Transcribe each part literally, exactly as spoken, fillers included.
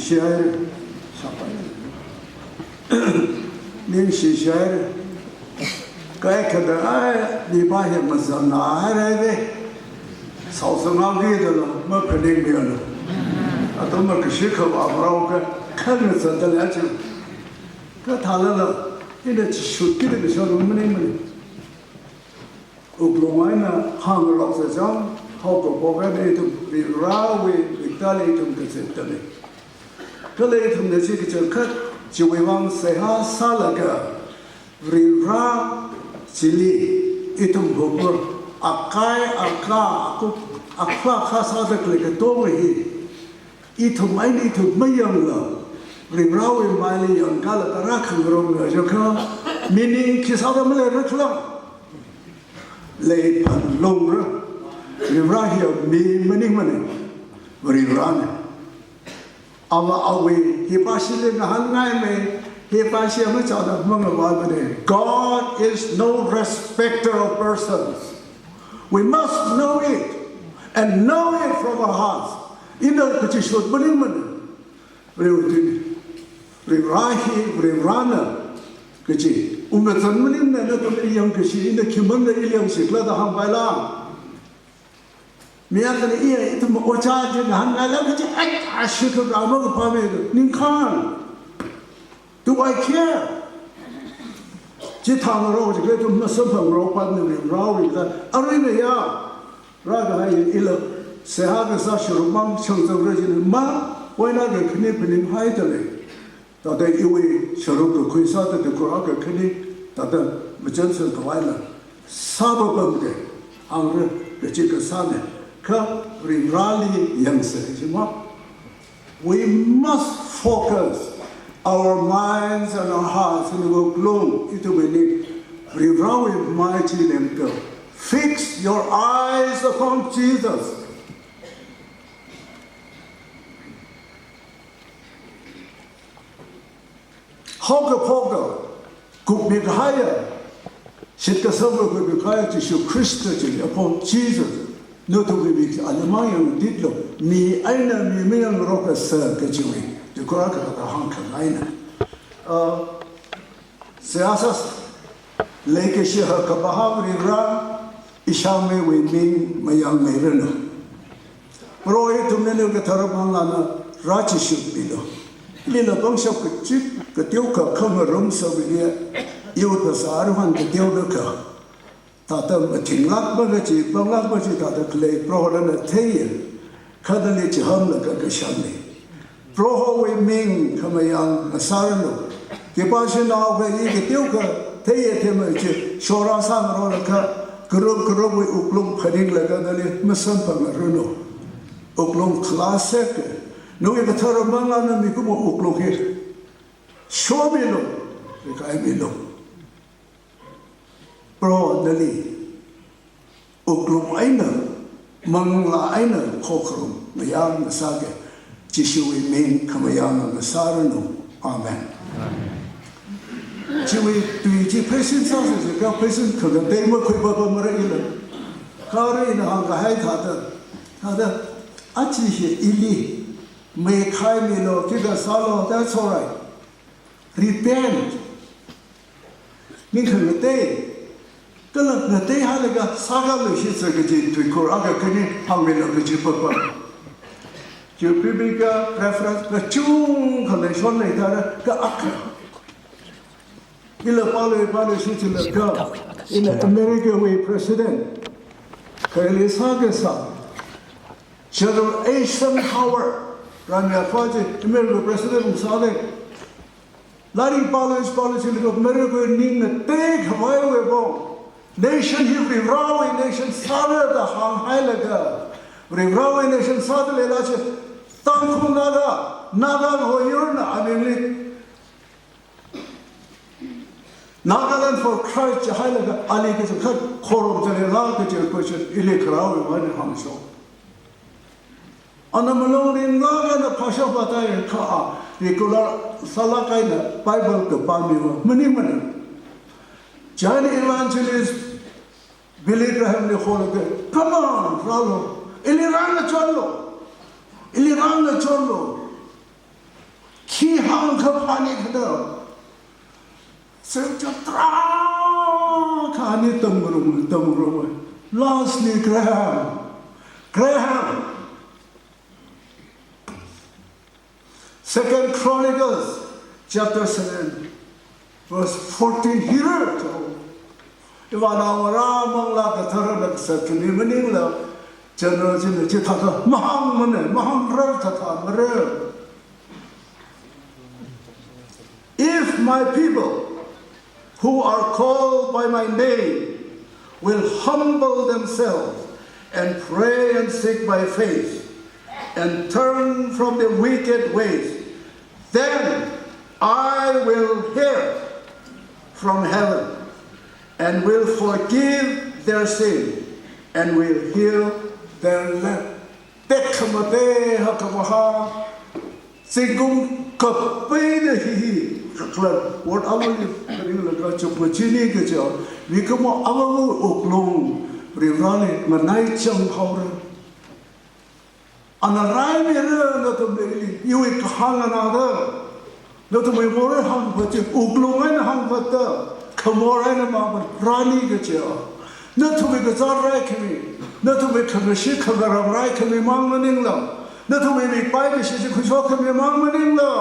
Share, ningshi share. Kaikhada ai, niba hi mazana haire de. Sausangao kida lo, maphaningmilu. Atam makashi khavā marao ka, khangasan da la chi. Kathālala, ina chishut kida kasho lo maningmana. Wuklung eina hāngrok sāchang, haokaphok eina ithum Varivarawui miktāli ithum kazip tali. Kala ithumna chi kachangkhat, chiwui vang seihā sālaga, Varivara chili ithum hukur, akai, aka, aku, akla ka sāda khalei katonga hi. Ithum eina ithum mayangla, Varivarawui maili yangkala tara khangarong na jaka, meaning khi sāda maleira khala. Leiphalungra, Varivara hi mi maningmana, Varivarana. Ava awui, hi pāshili ngahānngaimei, hi pāshi ama chāda mangavāmana. God is no respecter of persons. We must know it and know it from our hearts. Ina kachishut maningmana. Reutini. Varivara hi, Varivarana. Kachi. Ungazan maningmana, nathum iyang kashi, ina khimānla ili yangshi khala da hāngpaila. Mi akhana iya, ithum ojā chi ngahānngaila kachi, ai, ashi kharāma kapamei, ningkhān. Do I care? Chithāngarok jikha ithum masamphangrok pamna Varivarawui la, aruina ya. Rākahai ila, seihā kasā sharuk mang shangzangra jina ma, oina kakhane phaninghaida lei. Thāda iwui sharuk kakhui sāda tuikhur akha khani, thāda machan sākhavaila, sāpapamda, hāngra kachi kasāna, kha Varivarali yangsa kaji ma. We must focus our minds and our hearts in the wuklung, ithumwui ning, Varivarawui mai chi lengka. Fix your eyes upon Jesus. Haokaphoka, kupmikahaiya, shitkasanga kupmikahaiya Jishu Khrista chi, upon Jesus, nathumwui mik ali mang yangtitlu, mi eina mi mayangrok kasa kajiwui, tuikhur akha kahāng khangaina. Uh, seihā sā, leikashi hakkapahā Varivara, ishāngmeiwui ming mayangmeiranu. Proho ithumli nawui kathara manglāna rāchishutmilu. Ilila pangshap kachik, kateokha khangarum sāwuili, iwui phasā aruihon kateokha. Thāda mathinglākmana kachi, panglākmana kachi thāda khalei Proholana theiya. Kha nali chihānlaga kashānna. Prohowui ming khamayang ngasāranu. Khipāshinaokha i kateokha theiya themei chi, shora sāngarokla kha, karup karupwui wuklung phaninglaga nali masamphangaranu. Wuklung khalā seka. Nawui kathara manglāna mikumo wuklung hi shomilu, rikaimilu. Proho nali wuklung eina, manglā eina khokharum mayang ngasāki, Jishuwui ming khamayang ngasāranu. Amen. Chiwui tui chi pheisin sāsa jikha pheisin khangatei makhuipapamara ila. Kha arui ina hāngkahai thāda, thāda, achi hi ili, meikhaimilu, khikha sālu, that's all right. Repent. Ning khangatei. Kala ngateihailaga sākāluishitsa kaji tuikhur akha khani hāngmilu kaji papa. Chi biblical reference kachungkha leishon leithāra kha akha. Ila pālui, pāluishitsa kha, ila Americawui president, kha ili sākasā, General Eisenhower, rāmi akhava chi, America president sāda. Lairik pālui, pāluishitlaga Americawui ning ngateikhavaiwui vang, nation hi Varivarawui nation sāra da hānghailaga, Varivarawui nation sāda leila chi, Tangkhul Naga, Naga Hoyurna amingli, Nagaland for Christ chihailaga, ali kachangkhat khorumda leila kaji question, ili kharāwui vang eina hāngshok. Ana malung ringlāk eina phāshap vātai kha a, regular sālāk eina Bible kapāmiva maningmana. China evangelist Billy Grahamli holaga, come on, rālu. Ili rāngachonlu. Ili rāngachonlu. Khi hāngkaphāni khala. Sengcha tarākha ani tamngarumlu, tamngarumlu. Lastly, Graham. Graham. Second Chronicles chapter seven, verse fourteen. Hili kho. Ivānaongarā Manglā Katharana kasā khani maningla, general china chithākha mahāngmana, mahāngrar, thāthāmara. If my people who are called by my name will humble themselves and pray and seek my face and turn from their wicked ways, then I will hear from heaven and will forgive their sin and will heal their land. Tekhamatei hakkhamahā, zingkum kapeida hi hi, kakhalat, word Avāli, kharinglaga chukmajani kaja, mikumo Avāwui wuklung, Varivarali nganaichamhaora. Ana raimira nathumli, iwui kahāng ana da. Nathumwui morei hāngphat chi, wuklung eina hāngphatta, khamor eina maphan rani kaja. Nathumwui kazāt raikhami, nathumwui khangashit khangarām raikhami mang maningla, nathumwui mik paikashi chi khuishok khami mang maningla.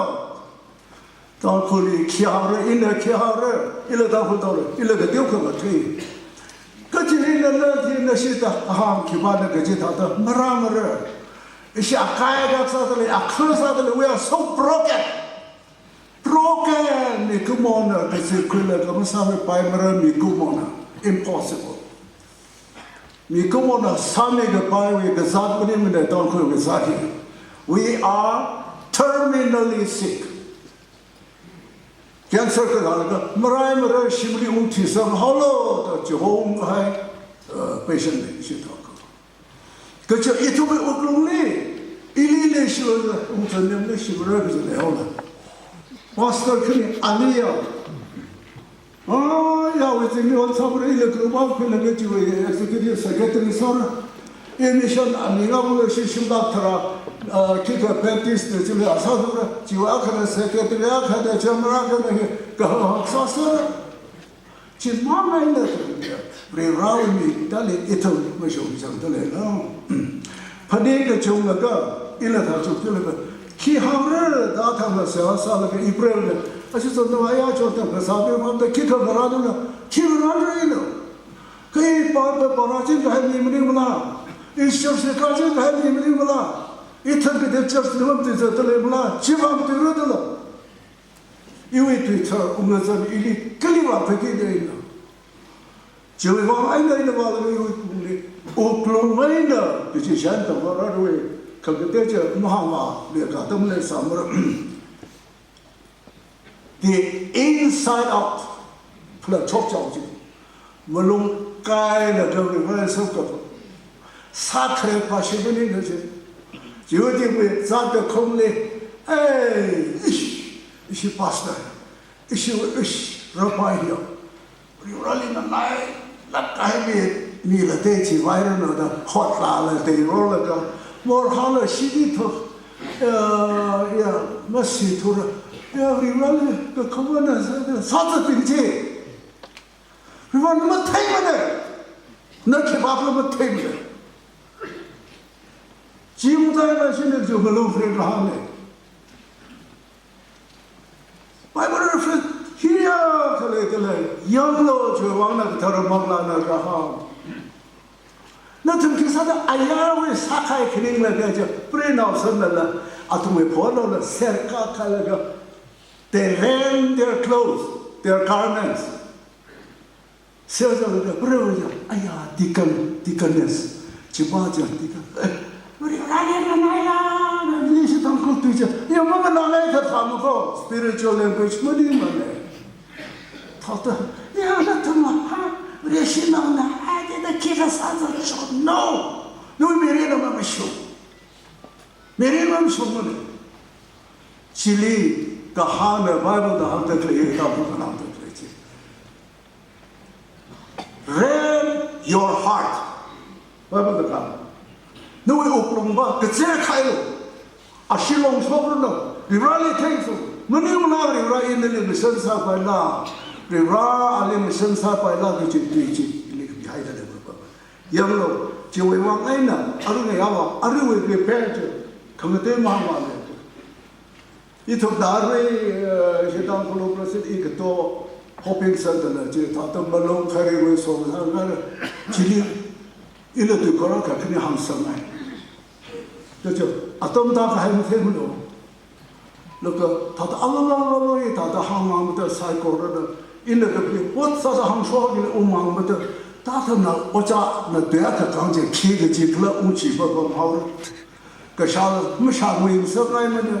Tangkhulli khi haora, ina khi haora, ila Tangkhul thaora, ila kateo khangatei. Kachili nana thina shita, aham khipāna kaji thāda, marāmara. Ishi akai akak sādalei, akhur sādalei, we are so broken. Broken, mikumona kazipkhuilaga masāmipaimara mikumona. Impossible. Mikumona sāmikapaiwui kazāt maningmana Tangkhulwui kazāt hi. We are terminally sick. Cancer khalalaga, maraimara shimli ungthisanghaolu da chihong kahai, uh, patient lei, ishi Tangkhul. Kaja ithumwui wuklungli, ili leishilaga, ungzan nemli shimara kaja leihaola. Pastor khani aliya. Ah, yawui zingli wan sāmara, ila group akhuilaga chiwui executive secretary sāra. I mission ani ngabula shi shimlak tharā, ah, khikha Baptist na chili asā sāra, chiwui akhana secretary, akhana chairman, akhana hi kahak sāsāra. Chimang eina Varivarawui mingli ithum mashungzangdalei na. Phaning kachunglaga, ila thāchukchilaga, khi haora da thangla seihā sālaga April li, ashi zangda aya chotda kasābing mamda khikha ngarānla, khi ngarānra ina. Kha i pa, pa, para ching kahai mi maningmala, i church li kaching kahai mi maningmala, ithum kate church li mamtui zatdaleimala, chi mamtuira dala. Iwui tuithar ungazan ili kali vāphaki da ina. Chiwui vang eina ina vālaga iwui pungli, wuklung eina decision tamvāra rui, kha kate chi mahāngva, le ka tam le sāmara. The inside out, phala chokchao chi. Malung kailaga Varivarali samkaphang. Sākhare pāshi maningla chi. Chiwui tingwui zat kakhumli, ei, ish, ishi pastor, ishi, ish, rabbi hiya. Varivarali nganailāk kahai mi, mila te chivairanu da, hotlala teirorlaga, morhala shidi thuk, ya, ya, masithura, ya, Varivarali kakhumana sā, sāzatbing chi. Varivarana matheimana. Na khipākhala matheimana. Chimthaila shina ju malung free rahane. Bible reference hiya khalei khalei, yanglu chiwui vang na kathara manglāna kahāng. Nathum khi sāda ayarwui sākahai khaningla kaja, prinaosanlala, athumwui phonla, serkakalaga, they rent their clothes, their garments. Sāzangda, Varivarali, aya, deacon, deaconess, chipa ja, deacon. Eh, Varivarali nganailāk, nani shi Tangkhul tui ja. Ya, manganāngai kathā mako, spiritual language maningmana. Thāda, ya, nathum, ha, Vareshinao na, ha, de da khi kasā za, no. No, mirinna mamashung. Mirinna mamashungmana. Chili, kahāngna Bible da hāngda khalei, kahāng da khalei chi. Rent your heart. Bible da kahāng. Nawui wuklungva kazek hailu. Ashi longshokranu. Varivarali thanks. Maningla Varivara inali mission sāpaila. Varivara ali mission sāpaila kaji tui chi ili kapihaida leipa. Yanglu, chiwui vang eina, arui ngayāva, aruiwui prepare chi, khangatei mangmale. Ithum da arui, eh, shitang kulu prasit i kato, hoping center la chi, thāda malung kharingwui song sāngar, chili, ila tui kora kakhane hāngsangngai. Tacho, atam da kahai mathemlo. Laga thāda alala alala i thāda hāngmamada saikorana, ina kapi ot sāda hāngshokli ungmamada, thāda na ojāna dea kakang chi khi kaji kala ungchipa pamhaora. Kashāla mashāngui ngasakngaimana,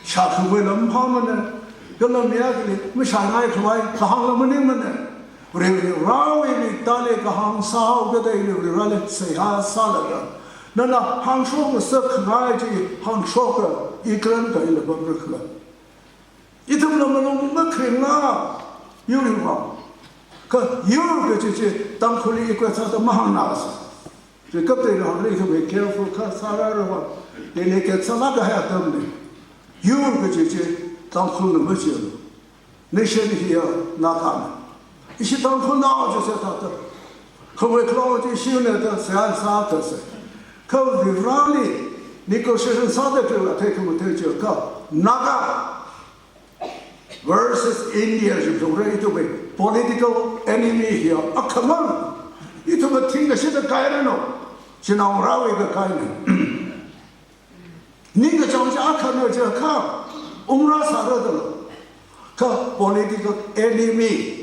shākhangwui lam phāmana, kala mayākli mashāngai khavai, kahāngla maningmana. Varivarawui miktāli kahāng sāhaokada ili Varivarali seihā sālaga, nana hāngshok ngasakkhangai chi hāngshoka, ikranka ila pamrakhala. Ithumla malung makharingla, yur yur vang. Kha yur kaji chi Tangkhulli equate sāda mahāngnasa. Chi kaptei hāngli ithum careful kha sārāra vang. Delicate sālāk kahai atamna. Yur kaji chi Tangkhulna machilu. Nation hiya Nagana. Ishi Tangkhulnao jisai thāda. Khawui khalao chi ishina da seihā sāthasa. Kha Varivarali negotiation sāda khalei athei khamathei chiakha, Naga versus India jilung re ithumwui political enemy hiya akhamang. Ithumva thingkashida kairanu. Chinaongarāwui kakaina. Ningkachāng chi akhana chiakha, ungrāsāra dalo. Kha political enemy.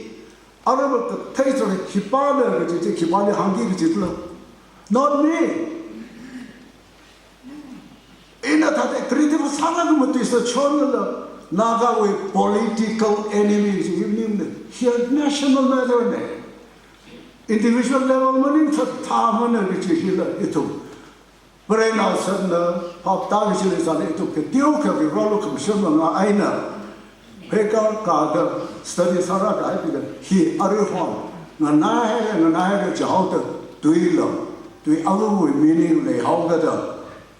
Arui makathei chang khipāna kaji chi, khipāli hāngki kajila. Not me. Ina thāda creative sālaga matuisa chonla, Nagawui political enemy chi hi maningmana. Hiya national matter na. Individual level maningthatmana kaji hila ithum. Varena sāda phaptāki chili sāli ithum kateokha Varivarali khamashunla nga eina. Pheka kaga study sāra kahai pida hi aruihon nganaihaira, nganaihaira jihaoda tuilo, tui aluwui meaning leihaokada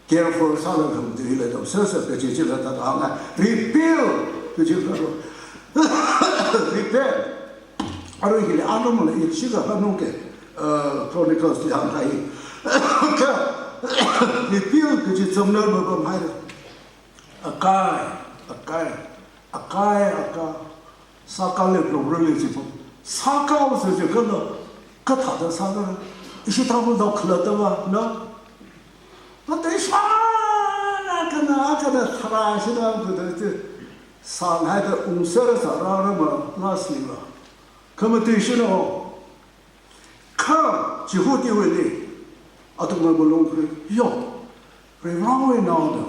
careful sālaga khamatuilato, sāsā kaji chila thāda hānga, repeal kaji karo. Repeal. Arui hili anungla i shikha hanungke, uh, Chronicles li hāngkahai. Kha, repeal kaji chāmna mapamhaira. Akai, akai, akai, akai. Sākali plokrali jipam. Sākao sā jiakha lo, kathāda sākara. Ishi Tangkhulnao khalattava, no? Pate shana kana, kana tharā shina kuda chi. Sānghaida ungsar sārarama last li va. Khamatuishino. Kha Jihudiwuili, athumna malung kharing, yo, Varivarawui naona,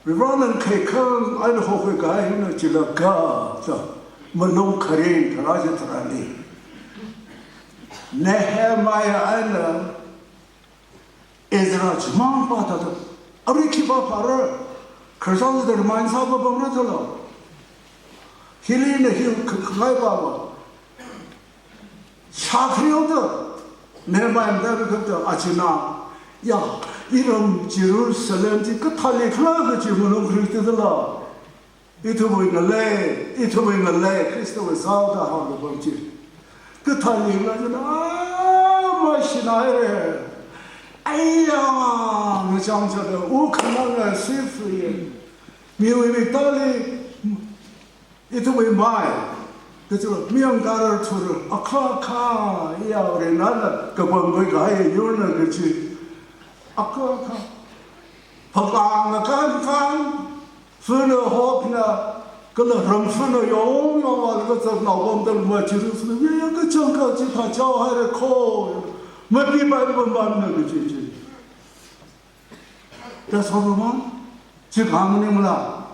Varivarana khaikhang eina hokhui kahai hina chila kha, da, malung kharing tharā chitharanli. Nehemiah eina Ezra chimang pāda thāda, arui khipā phāra, khararchan sāda remind sāpapamra thālo. Hili ina hi kh-, khangai pāva. Shākhuihaoda, Nehemiah da bikapta achina, ya, iram Jerusalem chi kathāli khala kaji malung kharing thāda thālo. Ithumwui ngalei, ithumwui ngalei, Khristawui zāda hāngda pam chi. Kathāli khala jina, ah, mashina haira. Aiya, ngachang chada, u khananga sifui. Miwui miktāli, ithumwui mai. Kachi, miyang karar thur, akha akha, iya, renana, kapangkhui kahai yurna kachi. Akha akha. Phakang akan kan. Fana hokna, kala ram fana yong yong wala kazat naopamda ma Jerusalem, ya, ya, kachang kachi thāchao haira kho, mapipai pambanna kaji chi. That's all we want. Chi khanganingmala.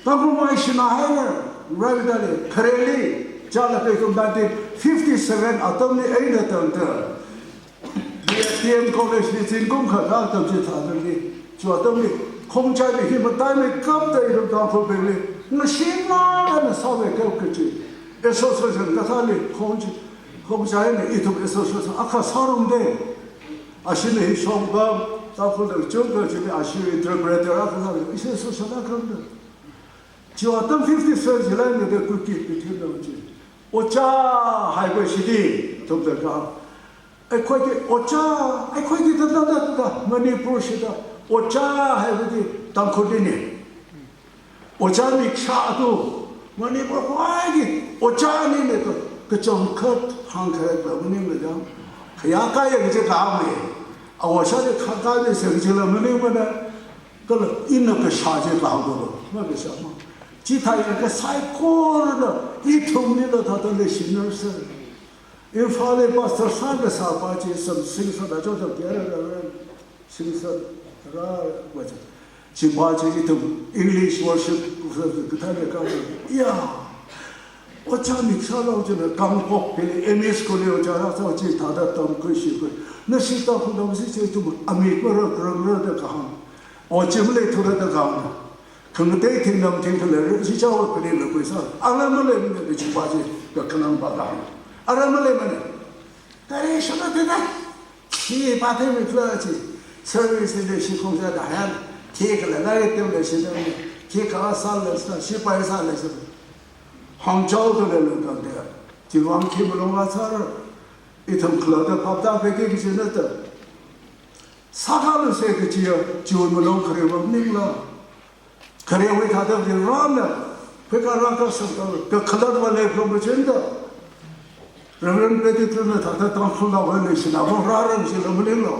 Tangkhul mai shina haira, Varivarali, khareli, chala peikum nineteen fifty-seven atamli eina tangda. B S T M College li zingkum kha atam chithāda lei. Chi atamli, Khongjaili hi mataimeikapta iram Tangkhulbingli, ngashingla na sāvekap kachi. Association kathāli, Khongj-, Khongjaili ithum association akha sārumde. Ashina hi shongkap, Tangkhul da chungkha chili ashi interpreter akha sāli, ishi social akhamda. Chiwui atam fifty cent jilaina da Kuki kathemna chi. Oja haiva shidi, thumda ka. ꯑꯩꯈꯣꯏꯒꯤ ꯑꯣꯖꯥ, ꯑꯩꯈꯣꯏꯒꯤ ꯇ-, ꯇ-, ꯇ-, ꯇ-, ꯃꯅꯤꯄꯨꯔꯁꯤꯗ ꯑꯣꯖꯥ ꯍꯥꯏꯕꯗꯤ ꯇꯥꯡꯈꯨꯜꯅꯤꯅꯦ꯫ ꯑꯣꯖꯥ ꯃꯤꯛꯁꯥ ꯑꯗꯨ ꯃꯅꯤꯄꯨꯔ ꯈ꯭ꯋꯥꯏꯒꯤ ꯑꯣꯖꯥꯅꯤꯅꯦ ꯑꯗꯨ ꯀꯆꯥꯝ ꯈꯔ ꯍꯥꯡꯈ꯭ꯔꯦ ꯃꯅꯤꯡꯗ ꯌꯥꯝ ꯈꯌꯥ ꯀꯥꯏꯌꯦ ꯀꯖꯦ ꯀꯥꯝꯃꯦ꯫ ꯑꯋꯥꯁꯥꯗꯤ ꯈꯥ ꯀꯥꯏꯗꯦ ꯁꯦꯡꯖꯤꯜꯂ ꯃꯅꯤꯡ ꯃꯅ ꯀꯂ ꯏꯟꯅ ꯀꯁꯥꯁꯦ ꯀꯥꯎꯗꯕ ꯃꯥ ꯀꯁꯥ ꯃꯥ ꯆꯤꯊꯥꯏ ꯀꯁꯥꯏ ꯀꯣꯔꯅ ꯏ ꯊꯨꯝꯅꯤꯅ ꯊꯥꯗ ꯂꯩꯁꯤꯟꯅꯔꯁꯦ꯫ ꯏꯝꯐꯥꯜꯗ ꯄꯥꯁꯇꯔ ꯁꯥꯡꯅ ꯁꯥꯕ ꯆꯦ ꯁꯝ ꯁꯤꯡ ꯁꯥꯗ ꯆꯣ ꯆꯣ ꯀꯦꯔ ꯔ ꯔ ꯁꯤꯡ ꯁꯥ ꯔ ꯋꯥ ꯆꯦ꯫ ꯁꯤꯡꯕ ꯆꯦ ꯏꯊꯨꯝ English worship ꯀꯊꯥꯅ ꯀꯥ ꯏꯌꯥ꯫ ꯑꯣꯖꯥ ꯃꯤꯛꯁꯥ ꯂꯧ ꯆꯦ ꯀꯥꯡꯄꯣꯛꯄꯤ M E school ꯂꯩ ꯑꯣꯖꯥ ꯔꯥ ꯆꯥꯎ ꯆꯦ ꯊꯥꯗ ꯇꯝ ꯀꯨꯏ ꯁꯤ ꯀꯨꯏ꯫ ꯅ ꯁꯤ ꯇꯥ ꯈꯨꯗꯝ ꯁꯤ ꯆꯦ ꯏꯊꯨꯝ ꯑꯃꯤꯛ ꯃꯔꯛ ꯔꯪ ꯔ ꯗ ꯀꯥꯍꯪ꯫ ꯑꯣ ꯆꯦ ꯃ ꯂꯩ ꯊꯨꯔ ꯗ ꯀꯥꯍꯪ꯫ ꯈꯪꯇꯦ ꯊꯤꯡꯅꯝ ꯊꯤꯡꯈꯠꯂꯔ ꯁꯤ ꯆꯥꯎꯔꯛꯄꯅꯤꯅ ꯀꯨꯏꯁꯥ ꯑꯉꯥꯡ ꯑꯃ ꯂꯩꯕꯅꯤꯅ ꯆꯤꯡꯕꯥꯁꯦ ꯀꯈꯅꯪ ꯕꯥꯒꯥ ꯑꯔ ꯑꯃ ꯂꯩꯕꯅꯦ꯫ ꯀꯔꯤ ꯁꯅ ꯇꯦꯅ ꯁꯤ ꯄꯥꯊꯦ ꯃꯤ ꯐ꯭ꯂ ꯁꯤ ꯁꯔꯚꯤꯁ ꯂꯩ ꯁꯤ ꯈꯣꯡꯖꯥꯗ ꯍꯥꯏꯅ ꯊꯦꯛꯈꯠꯂ ꯂꯥꯏꯔꯤꯛ ꯇꯝꯂ ꯁꯤꯗꯅꯤ ꯊꯦꯛꯈꯠꯂ ꯁꯥꯜꯂꯁꯤꯅ ꯁꯤ ꯄꯥꯏ ꯁꯥꯜꯂꯁꯤꯅ ꯍꯥꯡꯆꯥꯎꯗ ꯂꯩꯔ ꯀꯥꯟꯗ ꯆꯤꯡꯋꯥꯡ ꯈꯤꯕ ꯂꯣꯡꯒꯥ ꯁꯥꯔ ꯏꯊꯝ ꯈꯨꯂꯛꯇ ꯐꯥꯞꯇꯥ ꯐꯦꯀꯦ ꯀꯤꯁꯤ ꯅꯠꯇ ꯁꯥꯈꯥꯂꯨꯁꯦ ꯀꯆꯤꯌ ꯆꯤꯋꯟ ꯃꯅꯨꯡ ꯈꯔꯦꯕ ꯅꯤꯡꯂ ꯈꯔꯦꯋꯦ ꯊꯥꯗꯕꯗꯤ ꯔꯥꯝꯅ ꯐꯦꯀꯥ ꯔꯥꯀ ꯁꯪꯀ ꯀꯈꯂꯠ ꯋꯥꯂꯦ ꯐ꯭ꯔꯣꯝ ꯃꯆꯤꯟꯗ ꯔꯦꯚꯔꯦꯟ ꯄ꯭ꯔꯦꯗꯤꯛꯇꯔꯅ ꯊꯥꯗ ꯇꯥꯡꯈꯨꯜ ꯂꯥꯎꯍꯜꯂꯦ ꯁꯤꯅ ꯑꯃꯨꯛ ꯔꯥꯔꯪ ꯁꯤꯜꯂꯝꯕꯅꯤꯡꯂꯣ꯫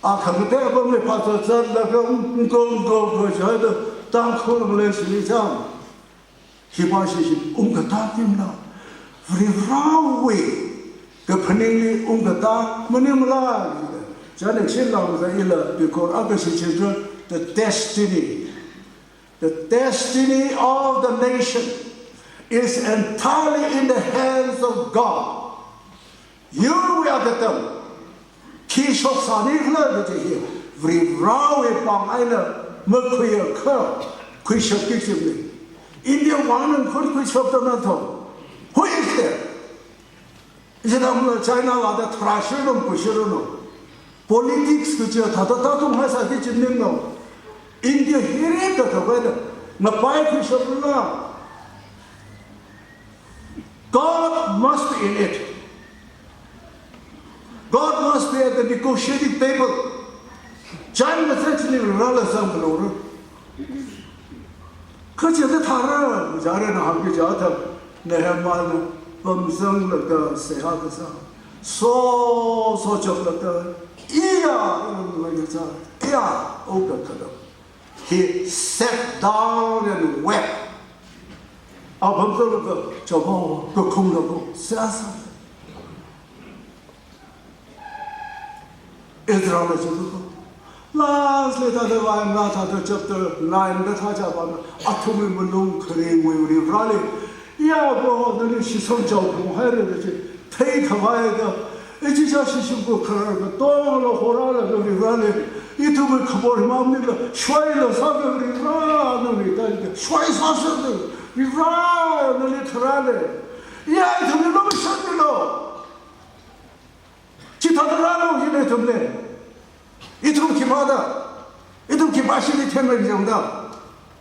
ꯑꯈꯪ ꯑꯇꯩ ꯑꯄꯝ ꯂꯩ ꯐꯥꯠꯇ ꯆꯠꯂꯒ ꯒꯣ ꯒꯣ ꯒꯣ ꯍꯥꯏꯗ ꯇꯥꯡꯈꯨꯜ ꯑꯃ ꯂꯩ ꯁꯤꯅꯤ ꯆꯥꯝ ꯍꯤꯕꯥꯁꯤꯁꯤ ꯎꯝꯒ ꯇꯥꯛꯇꯤꯝꯅ ꯔꯤꯔꯥꯎꯋꯦ꯫ ꯀ ꯐꯅꯤꯡꯂꯤ ꯎꯝꯒ ꯇꯥꯛ ꯃꯅꯤꯡꯂꯥ꯫ ꯆꯥꯅ ꯁꯤꯜꯂꯝꯒ ꯏꯂ because ꯑꯒ ꯁꯤ ꯆꯤꯜꯗ꯭ꯔ the destiny, the destiny of the nation is entirely in the hands of God. ꯌꯨꯝ ꯌꯥꯗꯇꯝ ꯈꯤ ꯁꯣꯛꯁꯥꯅꯤ ꯈꯂꯗ ꯆꯍꯤ ꯔꯤꯔꯥꯎꯋꯦ ꯄꯥꯡ ꯑꯩꯅ ꯃꯈꯣꯏ ꯈꯔ ꯈꯨꯏꯁꯛꯀꯤ ꯆꯤꯡꯅꯤ꯫ ꯏꯟꯗꯤꯌꯥ ꯋꯥꯡꯅ ꯈꯨꯠ ꯈꯨꯏꯁꯛꯇ ꯅꯠꯇꯣ꯫ Who is there? ꯏꯁꯤꯅ ꯑꯃꯨꯛ ꯆꯥꯏꯅꯥ ꯂꯥꯗ ꯊꯔꯥꯁꯤꯔꯅꯣ ꯄꯨꯁꯤꯔꯅꯣ꯫ ꯄꯣꯂꯤꯇꯤꯛꯁ ꯀꯨꯆꯤꯌꯥ ꯊꯥꯗ ꯇꯥꯇꯨꯝ ꯍꯥꯏꯁꯥꯗꯤ ꯆꯤꯟꯅꯤꯡꯅꯣ꯫ ꯏꯟꯗꯤꯌꯥ ꯍꯤꯔꯦ ꯀꯊꯕꯗ ꯃꯄꯥꯏ ꯈꯨꯏꯁꯛꯅ God must be in it. God must be at the negotiating table. China sachili rala sambalora. Kachi da thara jare na hamki jata Nehemiah pamsang laga seha kasa. So so chok laga iya laga sa iya oka kada. He sat down and wept. Apam to laga chamo kakhum laga sasa. Ezra la chamo. Last le ta de wa na ta de chapter nine da ta cha ba na athum mi malung khare ngui uri rale. Ya bo na ni shi som chao bu hai re de che. Thei khavai da. Ichicha shishimpu khararka tongla horala Varivarāli, ithumwui khabor himamnila, shwaila sāka Varivarā nali taika, shwai sāsāka Varivarā nali kharale. Ya ithumli lumashanmilo. Chithāda rālu hina ithumli. Ithum khipāda, ithum khipā shili themrei jangda.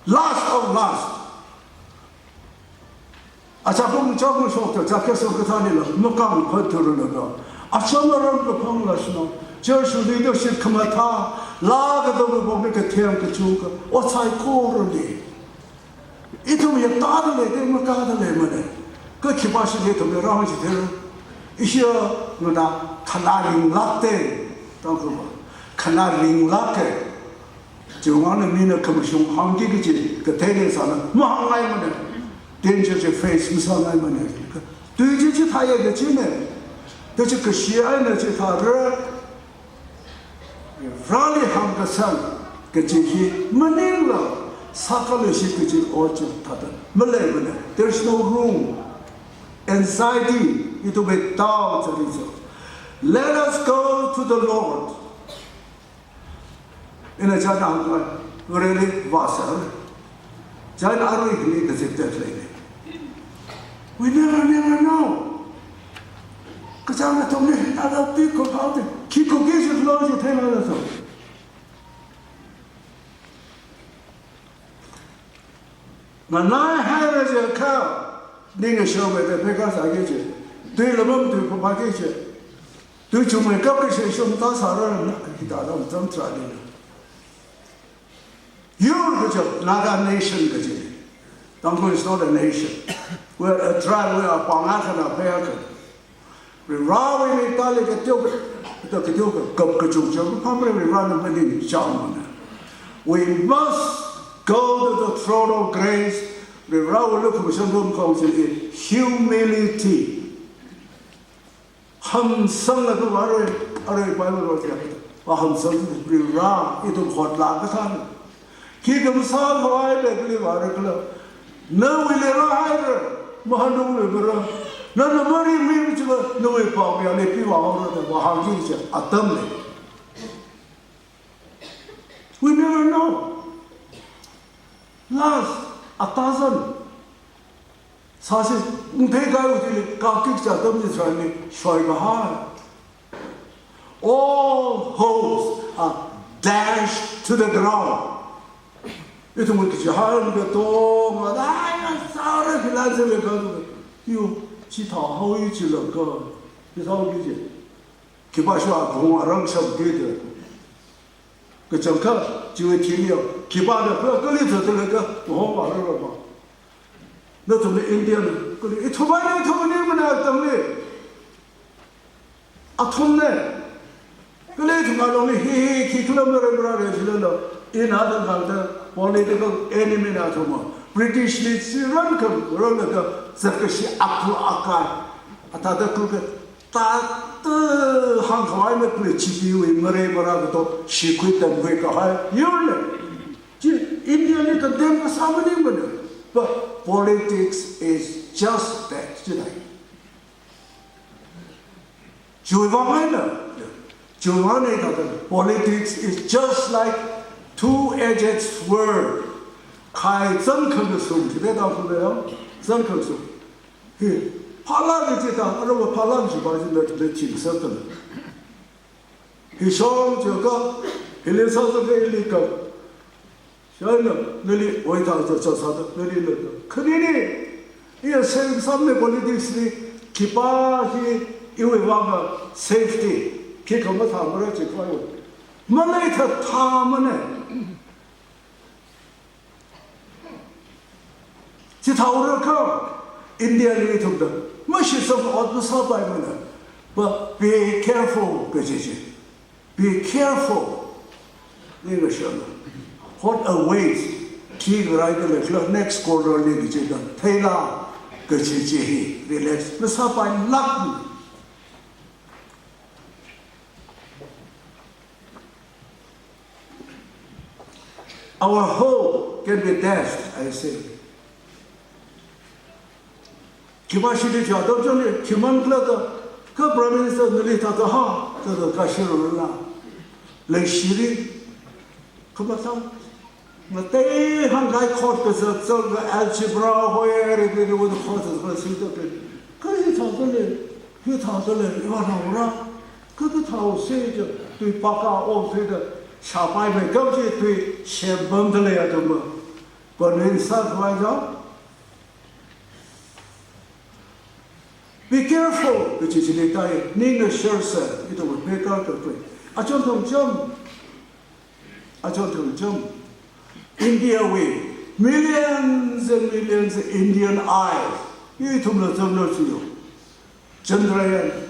Last of last. Achākum chākum shokta, chākasang kathānila, makang phathurulaga. Achāma ram kaphangla shino, church leadership khamathā, lākadalubongli kathem kachuka, otsai korali. Ithum ya tāda lei, de makāda leimane. Ka khipā shili ithum ya rāng chithei. Ishia ngada khanā ringlākte, tangkuma. Khanā ringlāke. Chiwuivang mina khamashung hāngki kachi, kathei lei sāna, mahāngngaimane. Danger chi face masāngaimane. Tui chi chithāya kachine. Tachi kashi eina chithāra. Rali hāngkasang kachi hi maningla, sākhalushi kachi ochu thāda. Maleimane. There's no room. Anxiety, it will be down to result. Let us go to the Lord. Ina chāna hāngkahai, Vareli vāsāra. Chāna arui hili kaziptet leine. We never, never know. Kachāng katongni, nada pi ko phaote, khi ko ke shi lo shi thei nada so. Nganaihaira jiakha, ning ashok me de peka sa ke je. Tui lamam tui papa ke je. Tui chumai kap ke se shum ta sa ra na, hithāda zam tra de. Yur kaje, Naga nation kaje. Tangkhul is not a nation. We're a tribe, we are pāng akhana, phei akhana. Varivarawui ming tali kateo, ta kateo ka, kap kachungchung, pamre Varivarana maningchāngmana. We must go to the throne of grace, Varivarawui lukhamashan room council in humility. Hamsanglaga arui, arui Bible verse ya. Vāhamsang Varivara, ithum hotlāk kathāna. Khikha masākhavai le kali vāra kala. Nawuili rāhaira, mahanungli vāra. Nana maringmi chiakha, nawui pao ya le pi vāhaora da vāhāngki kaja atam lei. We never know. Last, a thousand. Sāsi, ungthei kaiwui thili, kakik cha atam Israelli shoikahai. All hopes are dashed to the ground. Ithumwui kachihān katonga, ai, sāra philan se le ka, yo, chithā haowa chilaka, chithā haoki je. Khipāshua kahung arang shapki de. Kachangkhat, chiwui thili yo, khipāna kha, kali thāda laka, mahong vārarama. Nathumli Indian, kali, ithumwui, ithumwui maningmana tangli. Athumna. Kali ithumwui longli, hi, hi, khi khala mara mara re jilala. Ina da kang da, political enemy na athumna. British li si ran kha, ran kha, zatkashi aku akai. Athāda kha, Thāda hāngkhavai makhalei chiwui mare mara kato shikhui tamkhui kahai yurna. Chi India li condemn kasā maningmana. But politics is just that, chidai. Chiwui vāng eina. Chiwui vāng eina thāda politics is just like two-edged sword. Khai zangkhangasun, chida da hu le ya. Zangkhangasun. Hi, phalā kaji ta, aruiva phalā kaji pa chi na, na ching sa ta. Hi shong chiakha, hili sāsa ka hili ka. Shana, nali oi ta cha cha sāda, nali na ta. Khanini, iya seng samne politics li, khipā hi, iwui vāng safety, khikha mathāmara chi khavai. Maleithathamana. Chithāhaora kha, India li ithumda mashitsang ot masāpaimana. But be careful, kaji chi. Be careful. Ning ashona. What awaits? Khi karaida leikhala next corner li kaji da. Theila, kaji chi hi. Relax. Masāpailāk. Our hope can be dashed, I say. Khipā shili cha dam chang ni, khimang khala ta, kha Prime Minister nali thāda ha, thāda kashirula. Leishili, khamathang, ngatei hāngkahai court kazat zanga algebra hoi, everything with the court is going to sit up. Kha hithāda lei, hithāda lei, iva naora. Kha kathāhaosa chi, tui paka o se da, shāpai mai kap chi tui shempamda leiya da ma. Convince sākhavai ja. Be careful, kaji chi leitai, ning ashar sa, ithumwui pekar kakhui. Achon thangcham, achon thangcham. India wui, millions and millions Indian eyes, ithumla zangna chiyo. Chandrayaan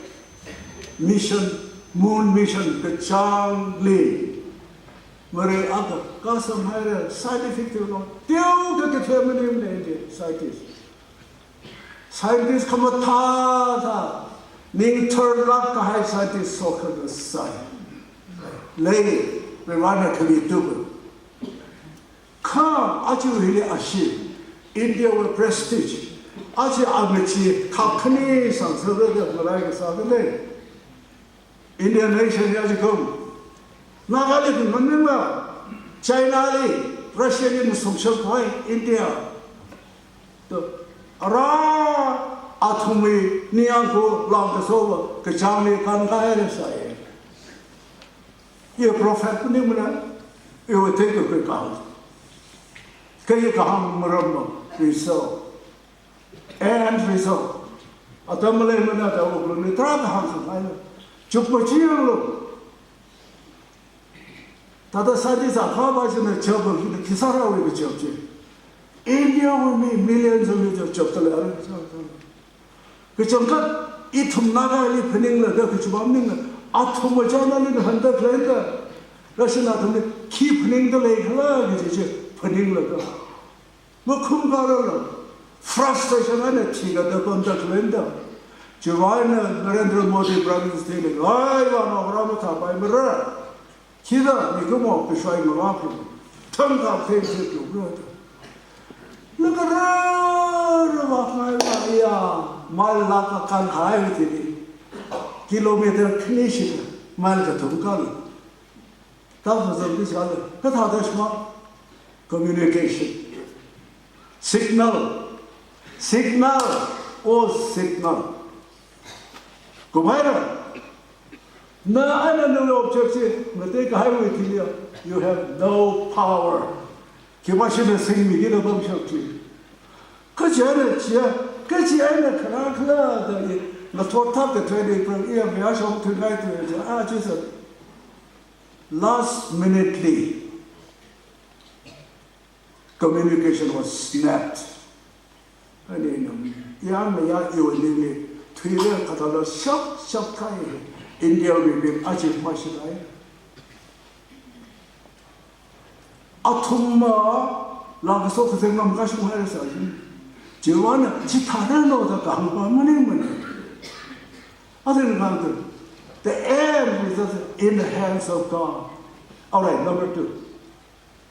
mission, moon mission kachāngli mare akha kasāmhaira scientific technology. Teokha kathei maningmana scientist. Scientist khamathā thā ning tharlāk kahai scientist sokhana sai. Lei, Varivarana khani tuku. Kha aja hili ashi, India wui prestige, aja amachi khap khani sangserda malai kasā kane. Indian nation ya jikum. Naga li kun maningla, China li, Russia li masum shappai, India. To, ara athumwui niyang ko lang kaso kachāngli kan kahaira sai. Ye prophet maningmana, ye wui theikakhui kahāng. Kha ye kahāng maram ma. result. End result. Atam maleimana da wuklungli tarākha hāngsanghailu. Chukmajālu. Thāda scientist akhava china chapva hina khi sārāwui kachap chi. India wui mi millions of mi chapdalei. Kachangkhat ithum Nagali phaninglaga kachiva maningla, athum machānali ngahānda khaleina da, Russian athumli khi phaningda leikhala kaji chi phaninglaga, makhumkhararla, frustration eina thikada pamda khaleina da. Chiwui eina Narendra Modi Prime Minister li, ai, vānaobingla mathāpaimara. Chida mikumo kashoi ngavāphi. Thangkha phengshit lukra da. Laga rāra vākhangai va, ya, mile lakh akha kahai thili. Kilometer khani shida, mile kathum kala. Thāda fazam di sāla. Kathāda shima? Communication. Signal. Signal. Oh, signal. Kumaira. Na eina nawui object chi ngateikahaiwui thili, you have no power. Khipāshina singmiki na pamshap chi. Kachi eina chiya, kachi eina kharā khala da i, ngathot thak kathei ni pram iya maya shong thungai tu ya, ah, chi sa. Last minute li, communication was snapped. Ani nam, ya maya iwui ningli, thuira kathāla shap shap khai, India wui mibing aja mashilei. Athumla kasok kazeng lam kashung haira sa ji. Chiwui eina chithāranu da kahāngpa maningmana. Athum kahāng tu, the end result in the hands of God. All right, number two.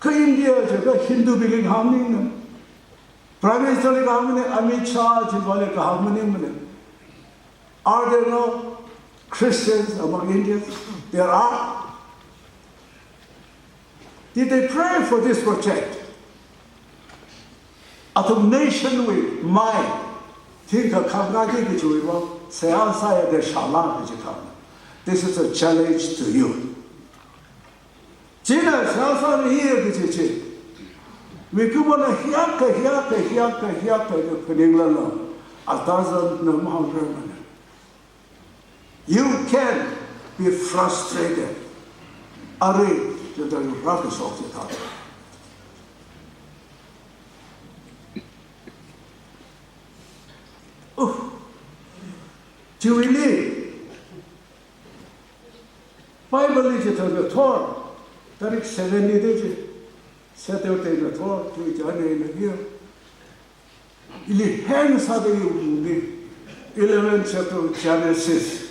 Kha India chiakha Hindubingli kahāng maningmana. Prime Minister li kahāng maningmana, Amit Shah chivali kahāng maningmana. Are there no Christians among Indians? There are. Did they pray for this project? Athum nation wui mai, thingkha khangkāki kachiwui vang, seihā sāya da shāla kaji kahāng. This is a challenge to you. China seihā sāra hi kaji chi. Mikumona hiyākha, hiyākha, hiyākha, hiyākha da phaninglala, a thousand na mahāngrarmana. You can be frustrated. Arui, chithāda rākashok chithāda. Uh, chiwuili, Bible li chithāda ngathor, tarik seven li de chi, Saturday ngathor, chiwui chān eina hiya. Ili heng sāda iwui mungli, eleven chapter Genesis.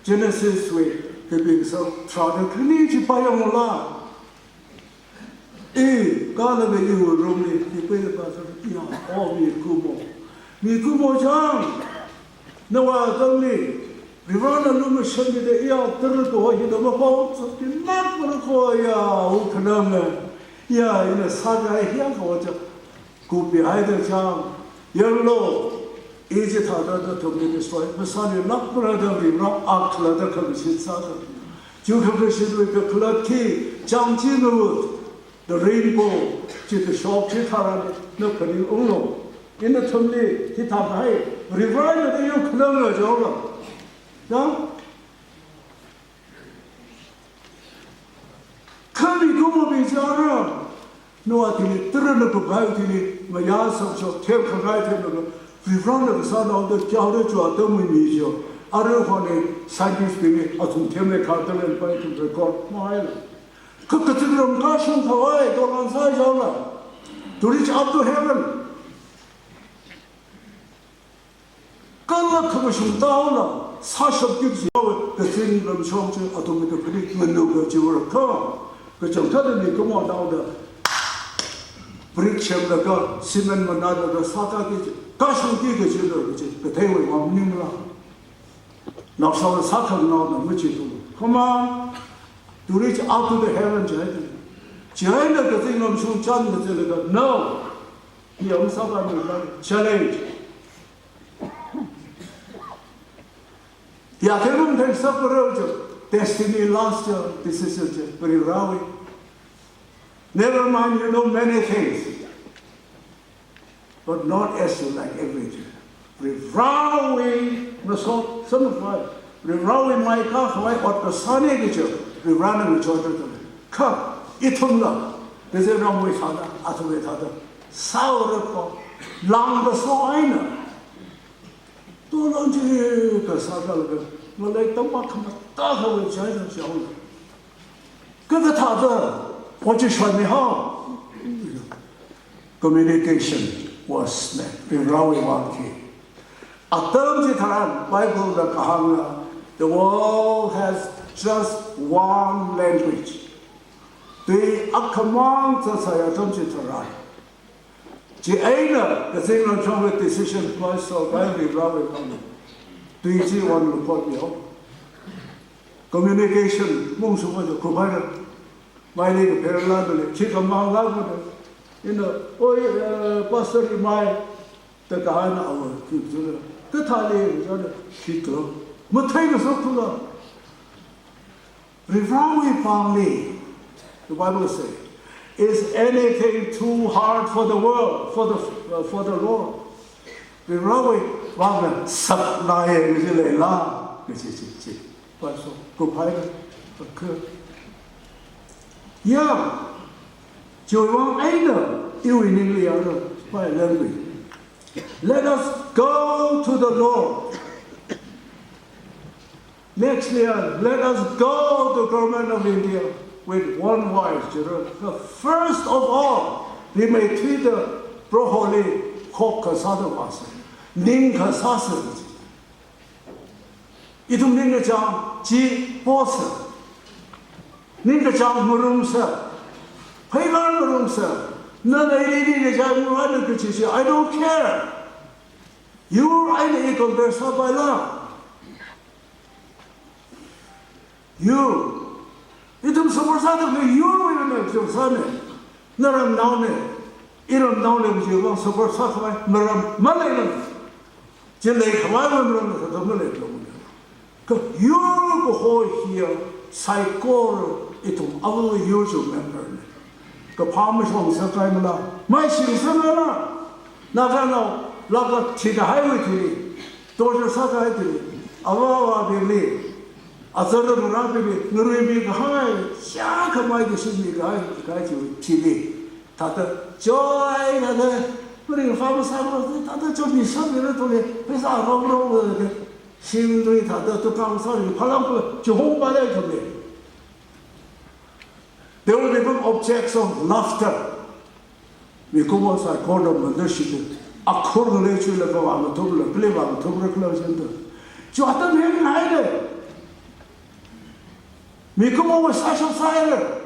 Genesis wui kaping sātharāda khani chi pāyanglu. I, kala iwui room li, i pei pa sa, ya, oh, mikumo. Mikumo chang, nawui atamli, Varena lumashanmida iya tara kaho hina mapao, sāki lāk mara kaho ya, wukhanang ya, ina sākahai hiyākha kaho cha, kupihaida chang, yanglu, i chithāda nathumli destroy masālui lāk mara da Vare akhala da khamashit sāda. Chi khamashitwui kakhalat khi, chang chi ngaut, the rainbow, chi kashok chitharan, na phaningunglu. Ina nathumli, hithākahai, Varena da yukhanang la jaola. Ya? Kha mikumobing chara, nawui thili, tarana kupkahai thili, mayā sāshok, themkhangai themlaga, Varena kasānao da, kyaoda chua da mui mi jo. Arui khoni, scientist bingli, athum themlei kha da lei pai thum record mahaila. Kha kazingram kashung khavai, toran sāi jaola. To reach up to heaven. Kala khamashung taola, sāshapki jiwa, kazingram shong chi, athumwui kaphaning nganu kajiwui kha, kachangkhat mikumo naoda, brick semlaga, cement manālaga, sākaki, kashungki kajiwui kaji, katheiwui vang maningla. Naosāla sākhangaona machitu. Come on, to reach up to the heaven, jai. Jaina kazingram shong chān kajilaga, no. Hi am sāpa mi la, challenge. Ya, themum theng sāparo jo, destiny last jo, decision jo, Varewui. Never mind, you know many things. But not as you like everything. Varivarāwui masot samphangkhavai, Varivarāwui mai kakhavai ot kasāna kaji, Varivarāna ngachotra. Kha ithumla, kazingramwui thāda, athumwui thāda sāhaora kho, lāngkaso eina, tolon chi kasā kala ka, ngalei tampak khamatā khavai china chaola. Kha kathāda, ot chi shonmi hao. Communication was made. Varivarāwui vang khi. Atam chitharan Bible na kahāngna, the world has just one language. Tui akhamang zatsai atam chitharan, chieina kazingram chungwui decision khuiso, Varivarāwui vang. Tui chi one language yo. Communication mungsu ko jo kubai. Maili kapherla dole, chi kamang la dole. Ina, oi, eh, pastor imai, ta kahāngna awo, chi chula. Kathāli, chula, chi to. Mathei na sok tula. Varivarāwui pāngli, the Bible says, "Is anything too hard for the world, for the, uh, for the Lord?" Varivarāwui vangna saklai kaji leila, kaji chi chi. Paso, kuphai, pakha. Ya, chiwui vang eina, iwui ningli ya ro, pai lengwi. Let us go to the Lord. Next year, let us go to Government of India with one voice, you know. First of all, we may treat the Proholi khok kasāda vāsa, ning kasāsa. Ithum ningkachāng chi posa, ningkachāng ngarumsa, pheikar ngarumsa, nana ili ningkachāng ngarumna kachi chi, I don't care. Yur eina i compare sāpaila. Yur. Ithum support sāthuda yurwui eina ithum sāna. Naramnaona, iramnaona kajiwui vang support sākhavai maram maleila. Chi leikhavai maram kathā maleila. Kha yur kaho hiya saikora ithum ava yur chi members na. Kaphā mashong sākahaimala, maishing sāmala. Naganao, laka thikahaiwui thili, torture sākahai thili, ava avābingli, azarda ngarābingli, ngaruimi kahai, shākhamei kashimi kahai, kahai chiwui thili. Thāda, choi, thāda, maringphā masāmara, thāda, choi, mi sāmira thuli, pheisā romrom, shimdui thāda, tukang sāri, phalang phalang, chihong phalei thuli. They will become objects of laughter. Mikumo saikora mandashi de. Akhur ngalei chuilaga vāngathumla, kali vāngathumra khala jin de. Chi atam heng haile. Mikumowui sāshap sāhaile.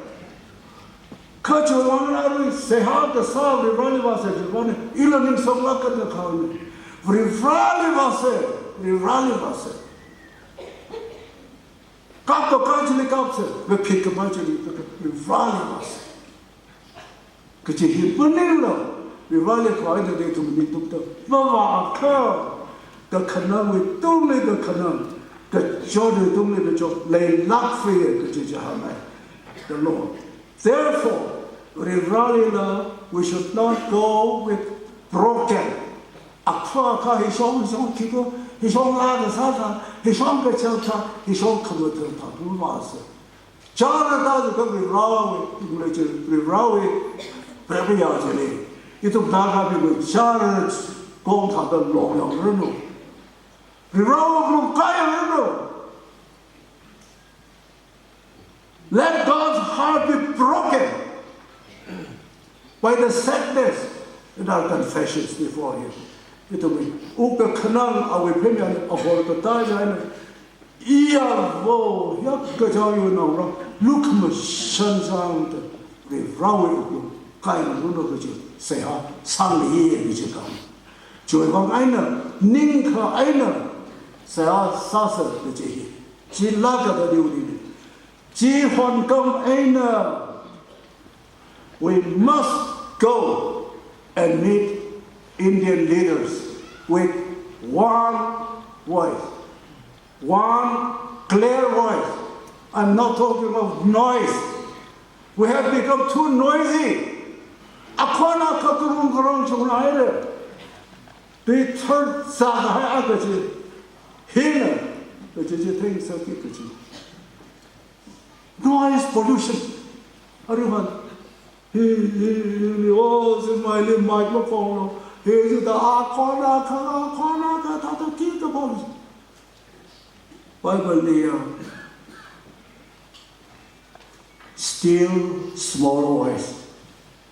Kha chiwui vang arui seihā kasā Varivarāli vāsa, Varivarāli, ila ningshok lākda khauni. Varivarāli vāsa, Varivarāli vāsa. Kapto kachili kapsa, vaphit khamachili, Varivarāli vāsa. Kachi hi maningla, Varivarāli khuida de ithum ningtungda, mavākha, kakhanangwui tungli kakhanang, kachotwui tungli kachot, leilākfei kachi chi hāngngai. The Lord. Therefore, Varivarālila, we should not go with broken. Akhua akha hishong, hishong khiko, hishong lākasā sā, hishong kachāng sā, hishong khamathān sā, mavāsa. Chara ta tu ka Varivarāwui, Varivarāwui, Varivarāwui, Varivarāwui ya chili. Ithum Nagabingwui chara kong thāda longyang ranu. Varivarāwui kong kayang ranu. Let God's heart be broken by the sadness in our confessions before Him. Ithumwui, u kakhanang awui phemyan ahor katāi jaina, iya vo, ya kachao yu nao ra, lukhamashan jang ta, Varivarāwui uklung, kai luna kachi, seihā, sangli ye kachi kang. Chiwui vang eina, ningkha eina, seihā sāsa kachi hi. Chi lākda diu dini. Chi honkam eina, we must go and meet Indian leaders with one voice, one clear voice. I'm not talking of noise. We have become too noisy. Akhona katurung karung chungna haile. Return sākahai akha chi. Hina, kachi chi theingasak kachi. Noise pollution. Aruihon, hi, hi, hi, hi, oh, zingmeili mic maphonglo. Hi, hi, da, akhon akha, akhon akha, thāda, thāda, thāda. Bibleli ya, still small voice.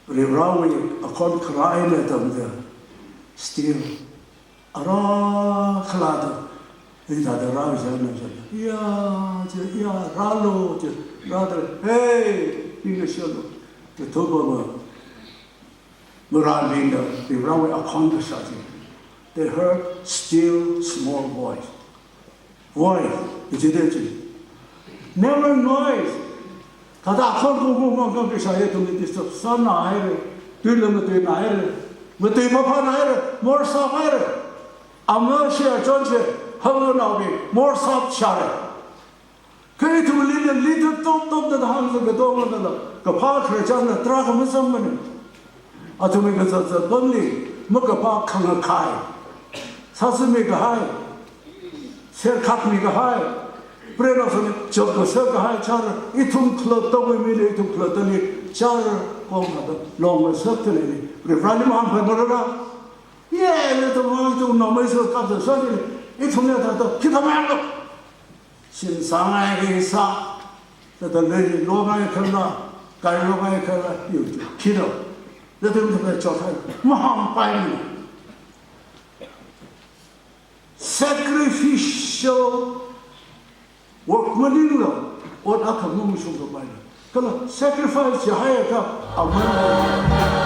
Varivarāwui akhon kharā eina atamda, still. Ara khalada, hithāda rāzangna zang. Ya, chi, ya, rālu, chi, rāda, hey, ina shalo. Kathumma, marābingna, Varivarāwui akhon kashā chi. They heard still small voice. Voice, ichida chi. Never noise. Thāda akhon kong kong kong kong kashā ya ithumli disturb sānahaira. Tuila matuinahaira. Matui maphānahaira. Morsāphaira. Ama shia chonshi, hangnaobing, morsāpshāra. Kha ithumli na little top top da hāngsa katonga na la, kaphā khararchanna tarākha mazangmana. Athumwui kazat zatpamli, makaphā khangakhai. Sāsāmi kahai, serkhakmi kahai, prena sāmi chapkasak kahai chara, ithum khalattawui mili, ithum khalattali chara, kong hada, long ngasakta leili, Varivarāli mahāngphai marara. Ye, le ithum, ithum namai sākapta sāli, ithumna thāda, khikha mayanglo. Shim sāngai khisā, thāda lei longai khala, kai longai khala, yu, khilo. Thāda ithumna chothai, mahāngpaimana. Sacrificial work maninglo, ot akha mashungkapaina. Kala sacrifice chihaiakha, aman.